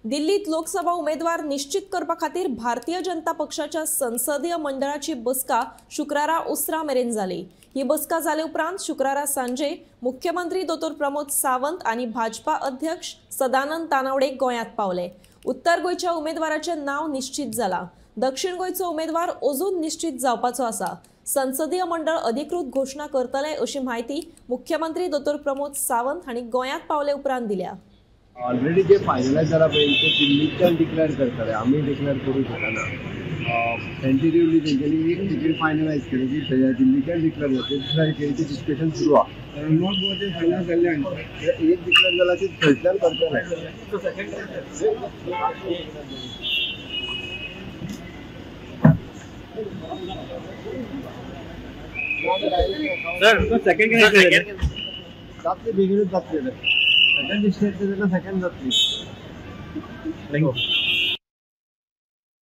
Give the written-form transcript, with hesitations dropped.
दिल्लीत लोकसभा उमेदवार निश्चित करपा खातीर भारतीय जनता पक्षाच्या संसदीय मंडळाची बसका शुक्रारा उसरा मेरेन जाली। ही बसका जाले उपरांत शुक्रारा सांजे मुख्यमंत्री दोतोर प्रमोद सावंत आनी भाजपा अध्यक्ष सदानंद तानावडे गोंयांत पावले। उत्तर गोंयच्या उमेदवाराचें नांव निश्चित जाला। दक्षिण गोंयचो उमेदवार अजून निश्चित जावपाचो आसा। संसदीय मंडळ अधिकृत घोशणा करतले अशी म्हायती मुख्यमंत्री दोतोर प्रमोद सावंत हांणी गोंयांत पावले उपरांत दिल्या। ऑलरेडी जे फायनलायज जाला पळय ते दिल्लीच्यान डिक्लेअर करतले, आमी डिक्लेअर करूंक शकना। टेंटेटिवली तेंच्यांनी एक तिकीट फायनलायज केली की दिल्लीच्यान डिक्लेअर जातली, दुसऱ्या तिकेटीचें डिस्कशन सुरू आहा। नॉर्थ गोवाचें फायनल जाल्लें, एक डिक्लेअर जाला ती थंयच्यान करतले। सर सेकंड जातली, बेगीनूच जातली। सेकंड डिस्टन्स जाल्यार सेकंड जातली। Thank you.